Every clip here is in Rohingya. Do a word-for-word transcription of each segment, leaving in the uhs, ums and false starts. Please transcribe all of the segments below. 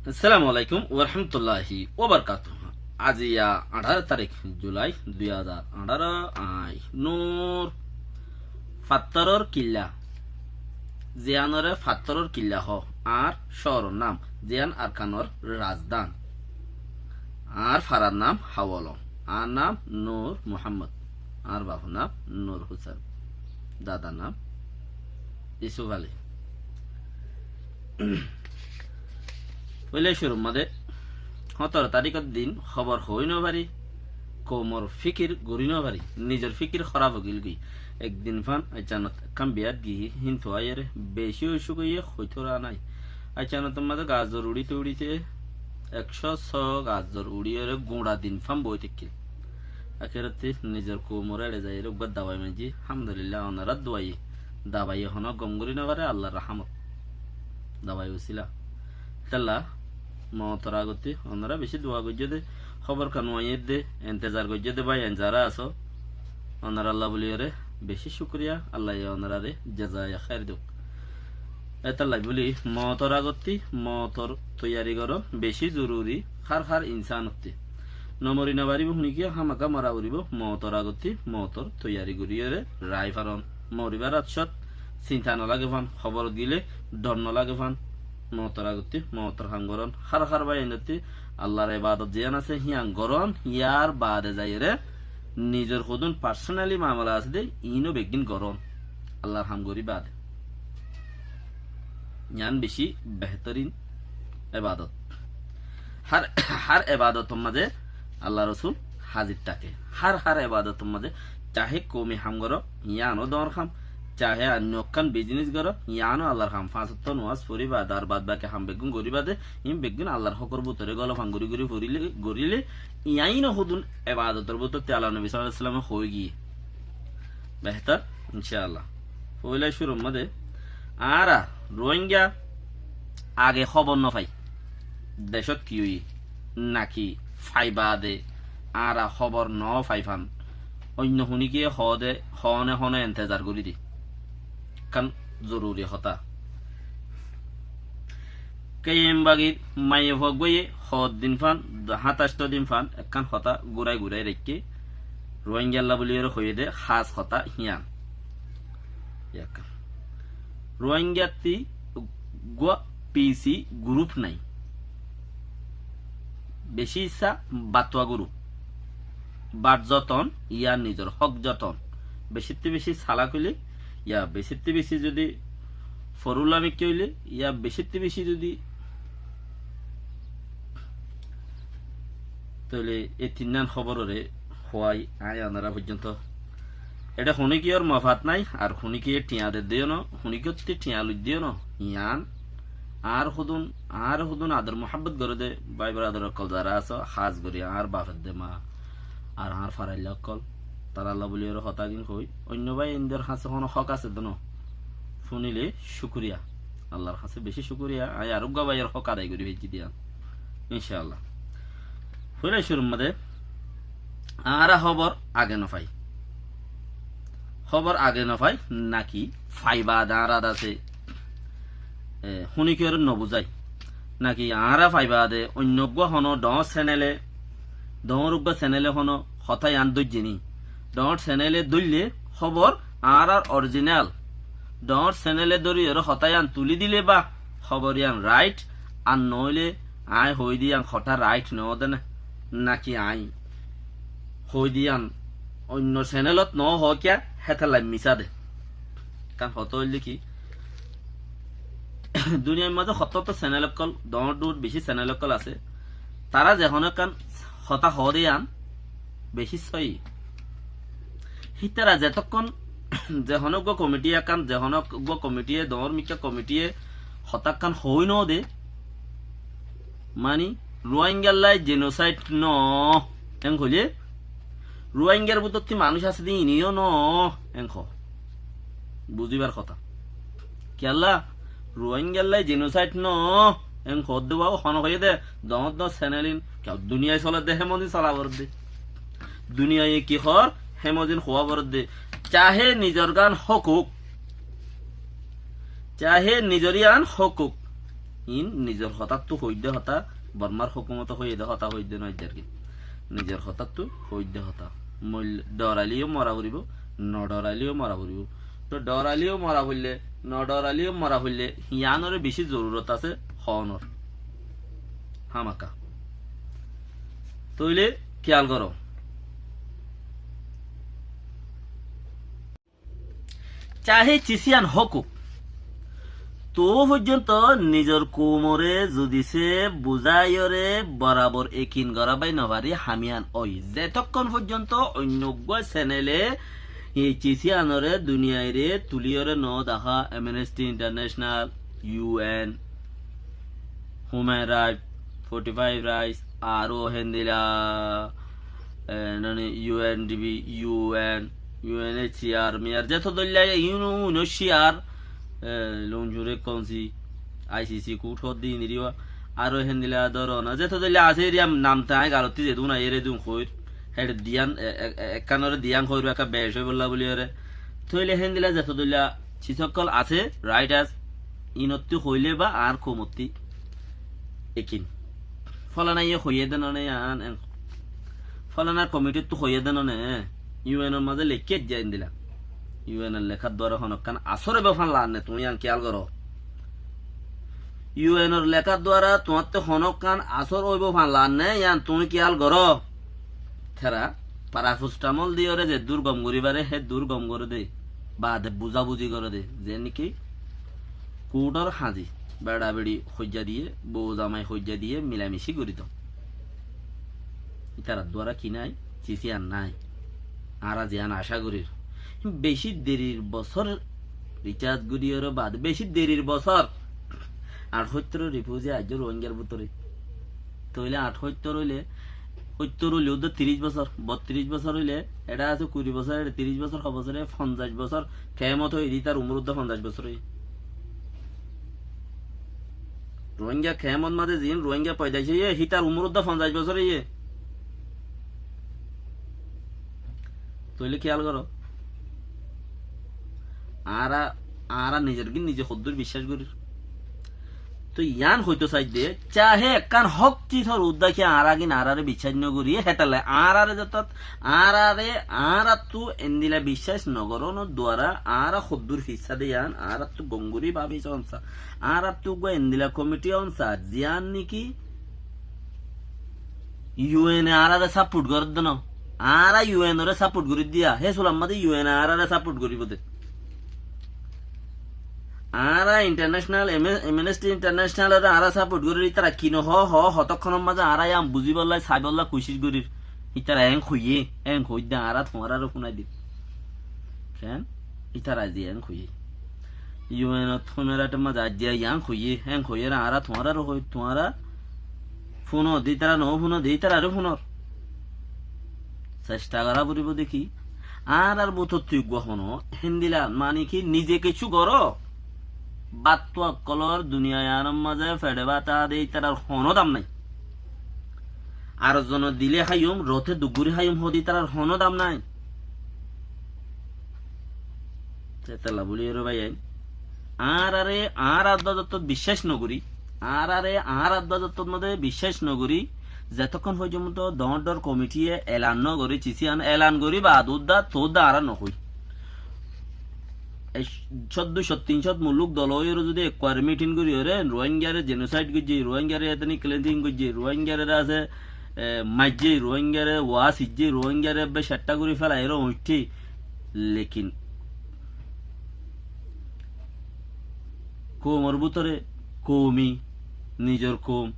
Assalamu alaikum warahmatulláhi wabarakátuhu. Aijja añçáro tarík Julai dui házar añçáro. Añí Nur Fattoror Killa, ziyánore Fattoror Killa hoó, añár cóoror nam, ziyán Arkanor razdán. Añár farar nam Hawalong. Añár nam Nur Muhammod. Añár bafor nam Nur Husen. Dadar nam Yusuf Ali. Foila cúrur mazé hótoro taríkor din hóbor hoói no fari, koumor fíkir gorí no fari, nizor fíkir hóraf ói giyói. Ek din fán aicánot ekkán biyát giyí, híntu aiyóre bicí ocúk óiye hoitó ra nái. Aicánotor mazé gazor uçíte uçíte ekcó só gazor uçíyóre guñça din fán boói táikkil. Akérottí nizor koumor éçe zaiyóre uggúa dabai maijjí, alhamdulillah, onorár duaye. Dabaye honó gom gorí no faré, Allar rahámot. Dabai usíla. Hétolla, mootor agottí onorá bicí dua goijjó dé, hóbor kán uaiyé dé, entezar goijjó dé báiyain zará asó, onorálla buliyóre bicí cúkuriya, Allaye onoráre jezaye háir douk. Hétolla buli, mootor agottí mootor toiyari gorón bicí zoruri, hár hár insánottí. No mori no faribó huníkiye, hámaka mora foribó, mootor agottí mootor toiyari goríyore raái faron. Moribar accót sinta no lage fán, hóborot gile dhor no lage fán, mootor agottí mootor ham gorón. Hár hár báiyainottí Allar ebadot ziyán asé híyan gorón, yar baade zaiyóre nizor hodún personally mamela asé dé, iín ó beggín gorón. Allar ham gorí baade. Yián bicí behétorin ebadot. Hár, hár ebadotor mazé Allar Rosul házir táke. Hár, hár ebadotor mazé, cahé koumi ham goró, yián ó doóñr ham, cahé oinno ekkán biznes goró, yián ó Allar ham, fañs ottó nomás foriba, ar baad baki ham beggún goríba dé, iín beggún Allar hókor bútore gólofan gorí gorí foríle, goríle, yiáin ó hodún ebadotor bútottí Allar nobi sallallahu alaihi wasallame hoói giyé. Behétor, incá Allah. Foila cúrur mazé, añára Ruáinga age hóbor no fai. Decót ki óiye, naki fai baade añára hóbor no fai fán. Oinno huníkiye hoó dé, hoóne hoóne entezar gorí dé. Ekkán zoruri hotá. K M Bagir maiyafua uggúaye hoddin fán, háñtaicto din fán, ekkán hotá gúrai gúrai raikké, Ruáingalla buliyóre hoiyé dé hás hotá híyan. Ruáingattí uggúa P C group nái. Bicí issá batuwa group. Bat zoton, ya nizor hók zoton. Bicittí bicí salak óile, ya bicittí bicí zodi forulamikká óile, ya bicittí bicí zodi, tóile e tinnán hóbororé hoói aññí onorá foijjonto. Eçé huníkiyór mofat nái, ar huníkiye thiañ de diyó no, huníkiyottí thiañ loi diyó no, yián añár hodún, añár hodún ador muhábbot goré dé bái beradar ókkol zará asó, hás gorí añár baf edde ma, ar añár farailla ókkol, taralla buliyóre hotágin hoói, oinno bái indor hañsé honó hók asé dé no. Fúnile cúkuriya, Allar hañsé bicí cúkuriya, aññí ar uggúa báiyor hók adai gorí faijjí dé yián. Incá Allah. Foila cúrur mazé, añára hóbor age no fai. Hóbor age no fai, naki fai baade añára dase, e, huníkiyóre no buzái. Naki añára fai baade oinno uggúa honó dhoóñr senele, dhoóñr uggúa senele honó hotá yián dóijje ni. Dhoóñr senele dóille hóbor añárár orijinal. Dhoóñr senele dóriyóre hotá yián tulí dile ba hóbor yián rait, ar noóile aññí hoói dé yián hotá rait noó dé né, naki aññí hoói dé yián oinno senelot noó hoó kiyá, hétolla misá dé. Kán hotá óilde ki, duniyair mazé hotó hotó senel ókkol, dhoóñr dhoóñr bicí senel ókkol asé. Tará ze honó ekkán hotá hoó dé yián bicí sóiyi. Hítara zetókkon ze honó uggúa komitiye ekkán, ze honó uggúa komitiye, dhoóñr mikká komitiye hotá ekkán hoói noó dé, mani, Ruáingallái jenosaid noó, en hoilé, Ruáingar bútottí manúic asé dé iín yó noó, en hoó. Buzíbar hotá. Kiyólla, Ruáingallái jenosaid noó, en hoódde bábo, hone hoiyé dé, dhoóñr dhoóñr senelin, kiyá duniyai soledde, hémodin sola foredde. Duniyaye ki hoór, hémodin hoóa foredde. Cahé nizor gán hók óuk, cahé nizor yián hók óuk, Iín nizor hotáttu hoóidde hotá, Bormár hókumote hoiyé dé hotá hoóidde noóidde ar ki. Nizor hotáttu hoóidde hotá. Moil-, dhoorailé yó mora foribó, no dhoorailé yó mora foribó. Toóu dhoorailé yó mora foillé, no dhoorailé yó mora foillé, yiánoré bicí zorurot asé hoónor. Hámaka. Tóile kiyál goró. Cahé cis yían hók, tuú foijjonto nizor koumoré zudi sé buzáiyoré borabor ekin gorá bái nofarí ham yían ói. Zetókkon foijjonto oinno uggúa senele e cis yíanoré duniyairé tulíyoré no dahá, Amnesty International, U N, Human Rights, Fortify Rights, aró héndila, e, nani U N D P, U N, U N H C R, miyar zeto dóilla U N H C R, e, Lunjure Konsi, I C C kut hoddí iniriwa, aró héndila dóro na, zeto dóilla asé eriyam nam tai galottí zedún aiyére dún hoir, héçe diyan, e, e, e, ekkanore diyan hoir, ekka bec óibolla buli ore. Tóile héndila zeto dóilla cis ókkol asé, writers, inottí hoilé ba añár koumottí ekin. Folanaye hoiyé dé none, an, en, folanar komitittu hoiyé dé none, U N or mazé leikké diyé endila. U N or lekár duara honókkan asór óibo fán laanné, tuñí yián kiyál goró. U N or lekár duara tuáñtte honókkan asór óibo fán laanné, yián tuñí kiyál goró. Tera paracetamol diyoré zeddúr gom gorí faré, héddúr gom goré dé. Baade buzábuzi goré dé. Ze niki kuthor hañzi, beça-beçi hoijja diyé, bou zamai hoijja diyé, milamici gorí do. Ítarar duara ki nái? Cis yían nái. Añára ziyán acá gorír. Bicí derir bosór ricas goríyoré baade, bicí derir bosór. Añçóttor rifuzi aijjó Ruáingar bútore. Tóile añçóttor óile, óttor óile uddá tiríc bosór, bottiríc bosór óile, eçé asé kuri bosór, eçé tiríc bosór, ho bosóre fonzaic bosór, kemot óiye, ítar umor uddá fonzaic bosór óiye. Ruáinga kemot mazé ziín Ruáinga foidaic óiye, hítar umor uddá fonzaic bosór óiye. Tóile kiyál goró. Añára, añára nizor gín nize hoddúr biccác gorír. Toi yián hoitó saidde, cahé ekkán hók cisor uddá ki añára gín añáráre biccác nogorí, hétalla añáráre zetot, añáráre, añáráttu endila biccác nogorónor duara añára hoddúr hissá de yián, añáráttu gom gorí báfi soónsa, añáráttu uggúa endila komiti ónsa, ziyán niki U N e añáráre sáport gorédde no. Añára U N ore sáport goríddiya, hé sulamma de U N e añáráre sáport goríbo de. Añára international, Am-, Amnesty International ore añára sáport gorír, ítara ki no hoó, hoó, hotókkonor mazé añára yián buzíbolla, saibólla kucíc gorír. Ítara eén hoiyé, eén hoóidde añára tuáñráre fúnai dir. Keén? Ítara aijja eén hoiyé. U N ot Human Rights or mazé aijja yián hoiyé, eén hoiyére añára tuáñráre hoóir, tuáñra fúno de ítara, no fúno de ítararé fúnor. Cesta gorá foribó de ki? Añárar bútottu eggúa honó héndila, mani ki, nize kessú goró. Báttu ókkolor duniya yiánor mazé feçe bát ade ítarar honó dam nái. Ar zone dile háiyum, rote duk gorí háiyum hoóde ítarar honó dam nái. Hétalla buli ore báiyain, añáráre añár adduwa dottot biccác nogorí, añáráre añár adduwa dottot mazé biccác nogorí, zetókkon foijjonto doóñr doóñr komitiye elan nogoré, cis yían elan gorí baade uddá, toódda añára nohói. Ei códdocót, tincót muluk dol óiyoré zudi ekkuare mitin goríyoré Ruáingare jenosaid goijjé, Ruáingare etnik kilinsing goijjé, Ruáingare asé, e, maijjé, Ruáingare waá siijjé, Ruáingare ebbe ceththa gorí félaiyeré uñiththé. Lekin koumor bútore koumi, nizor koum,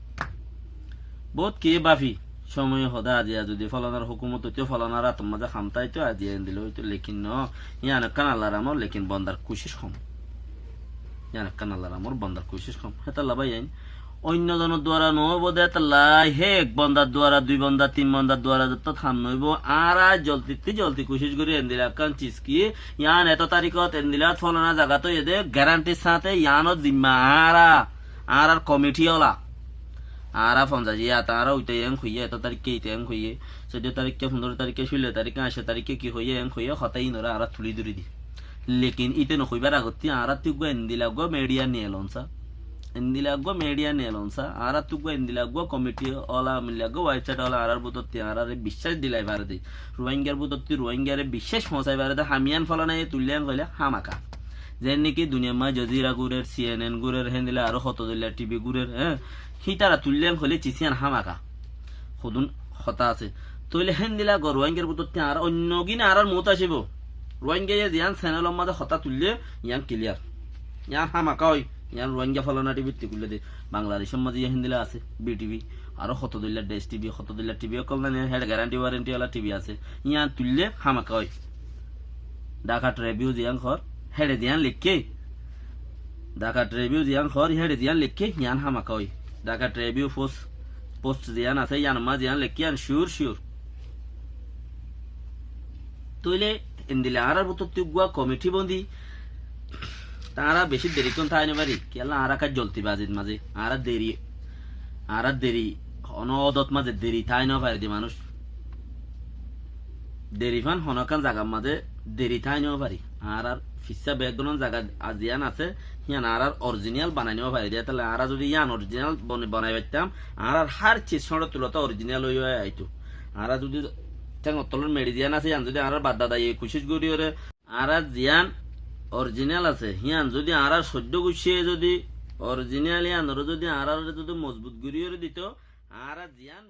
boóut kiyé báfi, comoye hodá aziya zudi folanar hókumot óito, folanar átor mazé ham táito, aziya endila óito, lekin no, yián ekkán Allar amor, lekin bondar kucíc hom. Yián ekkán Allar amor, bondar kucíc hom. Hétalla báiyain, oinno zonor duara noóibo de, hétalla hé ek bondar duara, dui bondar, tin bondar duara zottót ham noóibo. Añára zoldittú zoldi kucíc gorí endila ekkán cis ki, yián eto tarikot endila folana zagat óiye de, garantir sáñte yiánor zimma añára, añárar komiti ola. Añára fonzaic yat, añára uite eén hoiyé, eto tarikké ite eén hoiyé, sóiddo tarikké, fundoro tarikké, cúllo tarikké, añctho tarikké ki hoiyé, eén hoiyé, hotá iínoré añára tulí dóri di. Lekin ite nohoibar agottí añáráttu eggúa endila eggúa midiya niyelon sa. Endila eggúa media nelon sa, añárattú eggúa endila eggúa komiti ola, endila eggúa website ola, añárár bútotti añáráre biccác dilai fare de. Ruáingar bútotti Ruáingare biccác foóñsai fare de, ham yián folanaye tuillé yián hoilé hámaka. Zeén niki duniyar mazé Jazeera gurer, C N N gurer, héndila aró hoto dilla T V gurer, hé? Hítara tuillé yián hoilé cis yián hámaka. Hodún hotá asé. Tóile héndila gor Ruáingar bútotti añára oinno gíne añárár moót acibó. Ruáingaye ziyán channel or mazé hotá tuillé, yián clear. Yián hámaka ói, yián Ruáinga folana T V ttú tuillé de. Bangladec or mazé yó héndila asé, B T V. Aró hoto dilla Desh T V, hoto dilla T V ókkol nani, héçe guarantee warranty ola T V asé. Yián tuillé hámaka ói. Dhaka Tribune ziyán hoór, héçe ziyán leikké. Dhaka Tribune ziyán hoór, héçe ziyán leikké, yián hámaka ói. Dhaka Tribune Post, Post ziyán asé, yián or mazé ziyán leikké, yián sure, sure. Tóile endila añárár bútotti eggúa komiti bondi, añára bicí derittún tái no fari, kiyólla añára ekkán joltibazir mazé, añára deri, añára deri, honó odot mazé deri tái no fari de manúic. Deri fán honó ekkán zagar mazé deri tái no fari. Añárár fissá background zaga a-, ziyán asé, híyan añárár original banai no fari de. Tóile añára zudi yián original bone-, banai faittám, añárár hár cis cóñçor tulot original ói ói aitó. Añára zudi théngor tolor meçi ziyán asé, yián zudi añárár baf dadaye kucíc goríyore, añárár ziyán original asé, híyan zudi añárár soiddó gucciye zudi original yiánoré zudi añáráre zudi mozbut goríyore dito, añára ziyán